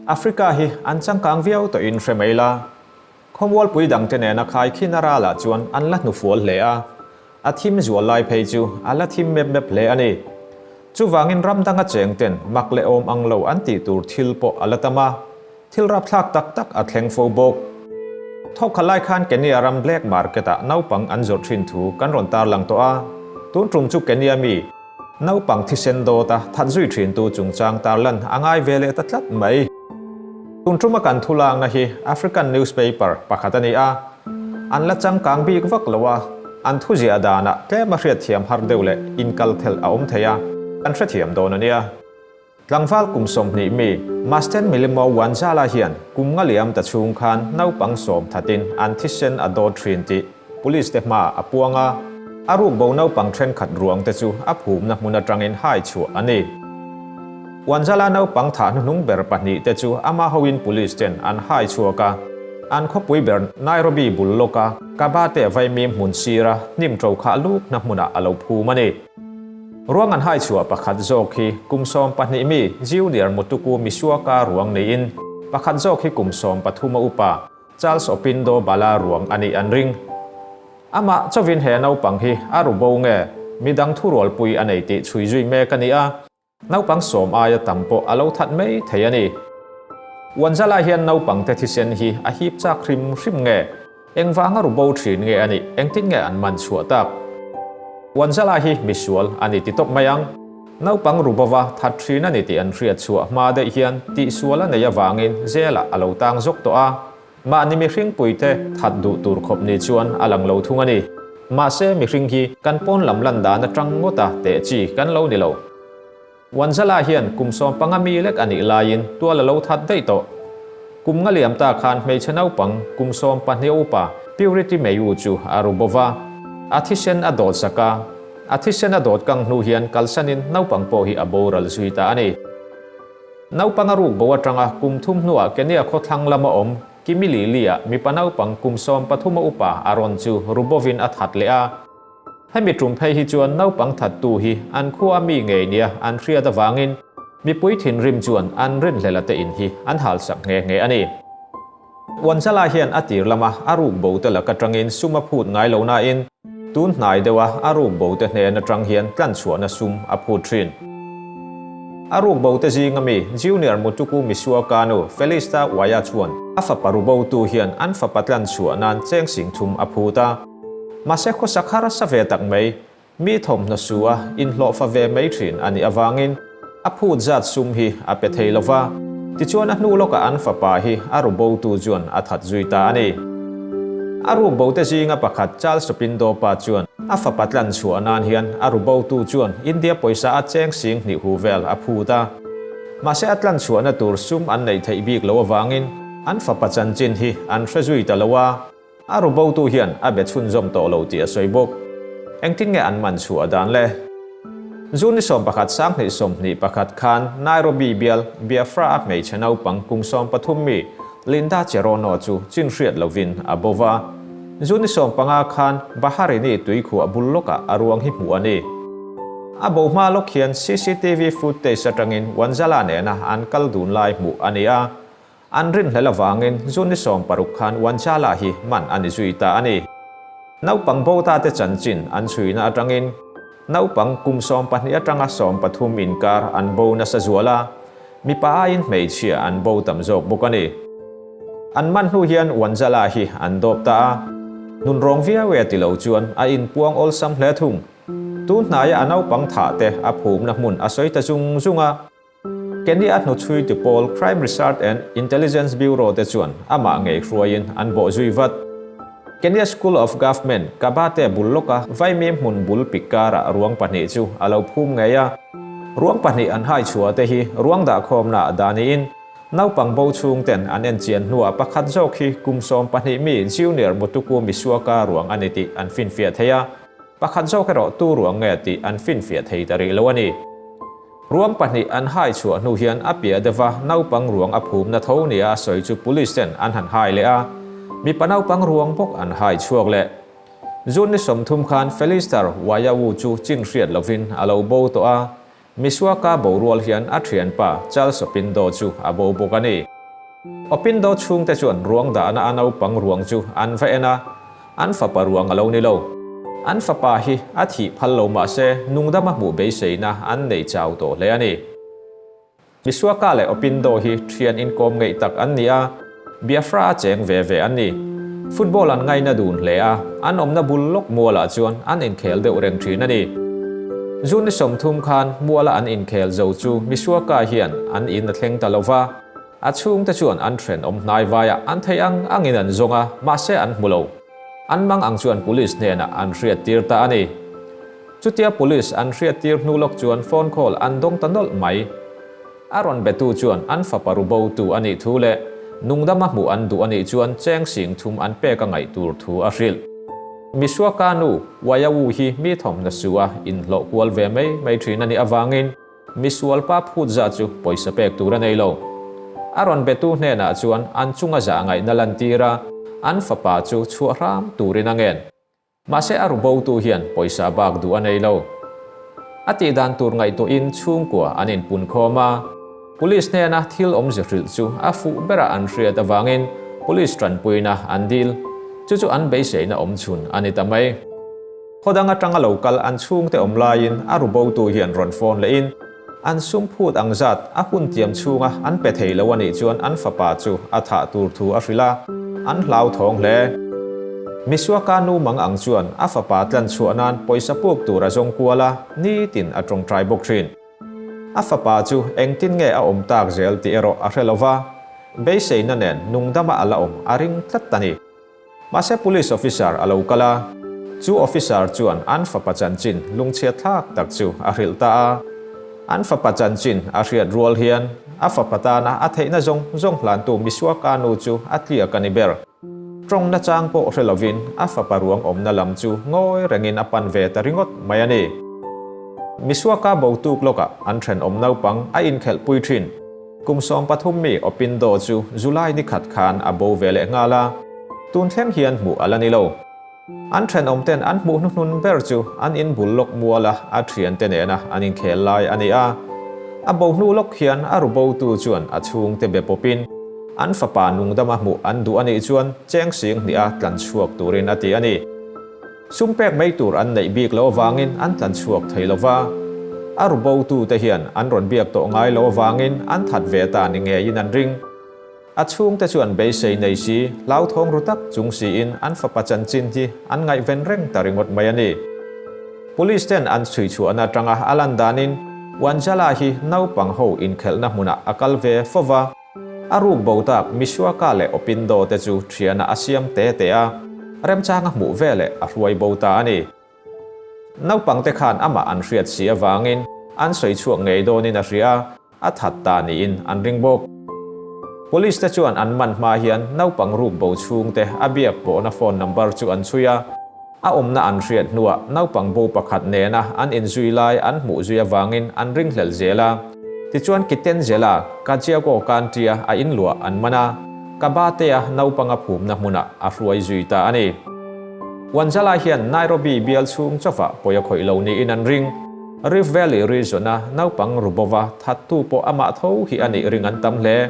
Africa hi an changkang viau tawhin hre mai la. Khawmualpui dangte nena khaikhin a ralah chuan an la hnufual hle a, a thim zual lai phei chu a la thim mep mep hle a ni. Chuvangin ram danga cheng ten mak leh awm ang lo an tih tur thil pawh a la tam a, thil rapthlak tak tak a thleng fo bawk. Thawkha lai khan Kenya ram black market-ah naupang an zawrh thin thu kan rawn tarlang tawh a, tun tum chu Kenya mi, Naupang thisen dawta that zui thintu chungchang tarlan a ngai ve leh ta tlat mai. Tun tuma kan thulakna hi African newspaper pakhat a ni a, an la changkang bik vak lo a, an thuziah danah tlema hriatthiam har deuh leh inkal thelh a awm thei a, kan hrethiam dawn a nia. Tlangval kum 20 mi Masten Milimo Wanjala hian kum nga liam ta chhung khan naupang sawm thatin an thisen a dawt thin tih Police te hmaah a puang a, a rukbo naupang thenkhat ruang te chu a phumna hmun atangin hai chhuah a ni. Wanjala naupang thah hnuhnung ber pahnih te chu ama hoin Police ten an hai chhuak a, an khawpui ber Nairobi bul lawka Kabate vaimim hmun sira hnim ṭo khah lukna hmunah a lo phum a ni. Ruang an hai chhuah pakhat zawk hi kum 12 mi Junior Mutuku Misuaka ruang niin pakhat zawk hi kum 13 a upa Charles Opindo Bala ruang a nih an ring. Amah chawin he naupang hi a ru bo nge midang thurualpui a nei tih chhui zui mek a ni a, naupang sawm aia tam pawh a lo that mai thei a ni. Uanzala hian naupangte thisen hi a hip chak hrim hrim nge? Engvanga ru bo thin nge a nih? Engtin nge an man chhuah tak? Uanzala hi misual a ni ti tawp mai ang. Naupang ru bova that thin a ni tih an hriat chhuah hma daih hian tihsual a neih avangin zelah a lo tang zawk tawh a. Mahni mihring puite that duh tur khawp ni chuan a lang lo thung a ni. Mahse mihring hi kan pawn lam lan dan atang ngawta teh chi kan lo ni lo. Wanzala hian kum 15 mi lek a nih laiin tual a lo that daih tawh. Kum nga liam ta khan hmeichhe naupang kum 12 upa Purity Mayu chu a ru bova. A thisen a dawt sak a, a thisen a dawt kang hnu hian kalsanin naupang pawh hi a boral zui ta a ni. Naupang a ruk bo atanga kum thum hnuah Kenya khawthlang lama awm Kimilili-ah mipa naupang kum 13 a upa a rawn chu ru bovin a that leh a. Hemi tum phei hi chuan naupang thattu hi an khua mi ngei nia an hriat avangin mipui thinrim chuan an rinhlela te in hi an halsak nghe nghe a ni. Wanzala hian a tir lama a ruk bo te lak atangin sum a phut ngai lo nain tun hnai deuha a ruk bo te hnen atang hian tlanchhuahna sum a phut thin. A ruk bo te zinga mi Junior Mutuku Misuaka nu Felista Waya chuan a fapa ru botu hian an fapa tlanchhuah nan cheng sing thum a phut a. Mahse khawsak harsa ve tak mai, mi thawmhnaw su a inhlawhfa ve mai thin a nih avangin a phut zat sum hi a pe thei lo va, tichuan a hnu lawkah an fapa hi a ru botu chuan a that zui ta a ni. A ruk bote zinga pakhat Charles Topindo pa chuan a fapa tlan chhuah nan hian a ru botu chuan India pawisa a cheng 20,000 hu vel a phut a. Mahse a tlan chhuahna tur sum an neih theih bik lo avangin an fapa chanchin hi an hre zui ta lo a. A ru botu hian a be chhunzawm tawh lo tih a sawi bawk. Engtin nge an man chhuah dan le? June ni 11 2021 khan Nairobi bial Biafra a hmeichhe naupang kum 13 mi Linda Cherono chu chin hriat lovin a bo va. June ni 15 khan Baharini tuikhuah bul lawkah a ruang hi hmuh a ni. A bo hma lawk hian CCTV footage atangin Wanzala nena an kal dun lai hmuh a ni a. An rinhlel avangin June ni 60 khan Wanzala hi man a ni zui ta a ni. Naupang bo ta te chanchin an chhuina atangin naupang kum 12 atanga 13 inkar an bo nasa zual a, mipa aiin hmeichhia an bo tam zawk bawk a ni. An man hnu hian Wanzala hi an dawp ta a, nun rawng viau e ti lo chuan a inpuang awlsam hle thung. Tun hnaia a naupang thah te a phumna hmun a sawi ta zung zung a. Kenya hnuchhui ti pawl Crime Research and Intelligence Bureau te chuan amah ngei hruaiin an bawh zui vat. Kenya School of Government, Kabate bul lawka vaimim hmun bul pik karah ruang pahnih chu a lo phum ngei a. Ruang pahnih an hai chhuah te hi ruang dahkhawmna daniin naupang bo chhung ten an en chian hnuah pakhat zawk hi kum 12 mi Junior Mutuku Misuaka ruang a ni tih an finfiah thei a. Pakhat zawk erawh tu ruang nge tih an finfiah thei ta rih lo a ni. Ruang pahnih an hai chhuah hnu hian a piah deuha naupang ruang a phumna tho nia a sawi chu police ten an han hai leh a, mipa naupang ruang bawk an hai chhuak leh. June ni 30 khan Felister Wayawu chu chin hriat lovin a lo bo tawh a, Misuaka borual hian a thianpa Charles Opindo chu a bo bawk a ni. Opindo chhungte chuan ruang dahna a naupang ruang chu an va en a, an fapa ruang a lo ni lo. An fapa hi a thih phal lo mah se nungdama hmuh beiseina an nei chau tawh hle a ni. Misuaka leh Opindo hi thian inkawm ngeih tak an ni a, Biafra a cheng ve ve an ni. Football an ngaina dun hle a, an awmna bul lawk mualah chuan an inkhel deuh reng thin a ni. June ni 30 khan muala an inkhel zo chu Misuaka hian an in a thleng ta lo va, a chhungte chuan an thenawm hnai vaiah an theih ang angin an zawng a, mahse an hmu lo. An mang ang chuan Police hnenah an hriattir ta a ni. Chutia Police an hriattir hnu lawk chuan phone call an dawng ta nawlh mai. A rawn betu chuan an fapa ru botu a nih thu leh nungdama hmuh an duh a nih chuan cheng sing thum an pek a ngaih tur thu a hrilh. Misuaka nu Wayawu hi mi thawmhna su a inhlawh kual ve mai mai thin a nih avangin misual pa phut zah chu pawisa pek tur a nei lo. A rawn betu hnenah chuan an chunga zah ngaihna lantir a, an fapa chu chhuah hram turin a ngen. Mahse a ru botu hian pawisa bak duh a nei lo. A tih dan tur ngaihtuahin chhungkua an inpun khawm a, Police hnena thil awmze hrilh chu a fuh berah an hriat avangin Police tanpuina an dil. Chu chu an beiseina awm chhun a ni ta mai. Khaw dang atanga lo kal an chhungte awm laiin a ru botu hian rawn phone lehin an sum phut ang zat a hun tiam chhunga an pe thei lo a nih chuan an fapa chu a thah tur thu a hrilh a, an hlauthawng hle. Misuaka nu mang ang chuan a fapa tlan chhuah nan pawisa puk tur a zawng kual a, nitin a tawngtai bawk thin. A fapa chu engtin nge a awm tak zel tih erawh a hre lo va, beiseina nen nungdama a la awm a ring tlat a ni. Mahse Police Officer a lo kal a, chu Officer chuan an fapa chanchin lungchhiat thlak tak chu a hrilh ta a. An fapa chanchin a hriat rual hian a fapa tana a theihna zawng zawng hlantu Misuaka nu chu a tliak a ni ber. Tawng nachang pawh hre lovin a fapa ruang awmna lam chu ngawi rengin a pan ve ta ringawt mai a ni. Misuaka bo tuk lawkah an thenawm naupang a inkhelhpui thin. Kum 13 mi Opindo chu July ni khat khan a bo ve leh nghal a, tun thleng hian hmuh a la ni lo. An thenawmten an hmuh hnuhnun ber chu an in bul lawk mual a, a thiante nena an inkhel lai a ni a. A bo hnu lawk hian a ru botu chuan a chhungte be pawpin an fapa nungdama hmuh an duh a nih chuan cheng sing hnih a tlan chhuak turin a ti a ni. Sum pek mai tur an neih bik loh avangin an tlan chhuak thei lo va. A ru botute hian an rawn biak tawh ngai loh avangin an that ve ta ni ngeiin an ring. A chhungte chuan beisei nei si, hlauthawng ru tak chung siin an fapa chanchin hi an ngaihven reng ta ringawt mai a ni. Police ten an chhui chhuahna atanga a lan danin Wanjala hi naupang ho inkhelhna hmunah a kal ve fo va. A ruk bo tak Misuaka leh Opindo te chu thiana a siam te te a, remchang a hmuh veleh a hruai bo ta a ni. Naupang te khan amah an hriat si avangin an sawi chhuak ngei dawnin a hria a, a that ta niin an ring bawk. Police te chuan an man hma hian naupang ruk bo chhungte a biak pawhna phone number chu an chhui a, A awmna an hriat hnuah naupang bo pakhat nena an inzui lai an hmuh zui avangin an ringhlel zel a. Tichuan Kitenzela, Kajiago County-a a inluah an man a, Kabate-a naupanga phumna hmunah a hruai zui ta a ni. Wanjala hian Nairobi bial chhung chawva pawi a khawih lo niin an ring. Rift Valley region-a naupang Rubova thattu pawh amah tho hi a nih ring an tam hle.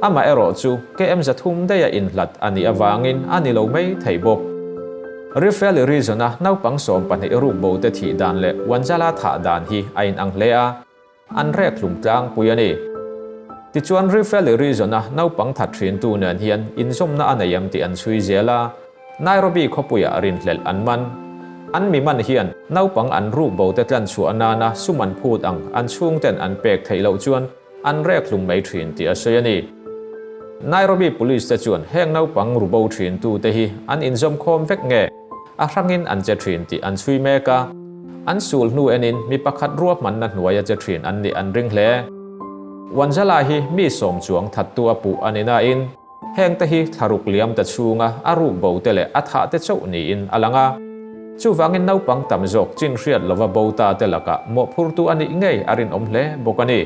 Amah erawh chu KM 300 daiha inhlat a nih avangin a ni lo mai thei bawk. Rift Valley region-a naupang 12 ruk bote thih dan leh Wanjala thah dan hi a inang hle a, an rek hlum tlangpui a ni. Tichuan Rift Valley region-a naupang that thintu nen hian inzawmna a nei em tih an chhui zel a, Nairobi khawpuiah rinhlelh an man. An mi man hian naupang an ruk bote tlan chhuah nana sum an phut ang an chhungten an pek theih loh chuan an rek hlum mai thin tih a sawi a ni. Nairobi Police te chuan heng naupang ru bo thin tute hi an inzawm khawm vek nge a hrangin an che thin tih an chhui mek a, an sul hnu enin mi pakhat ruahmanna hnuaia che thin an nih an ring hle. Wanjala hi mi sawm chuang thattu a puh a ni nain, Hengte hi thlaruk liam ta chhunga a ruk bo te leh a thah te chauh niin a lang a. Chuvangin naupang tam zawk chin hriat lova bo ta te lakah mawhphurtu a nih ngei a rinawm hle bawk a ni.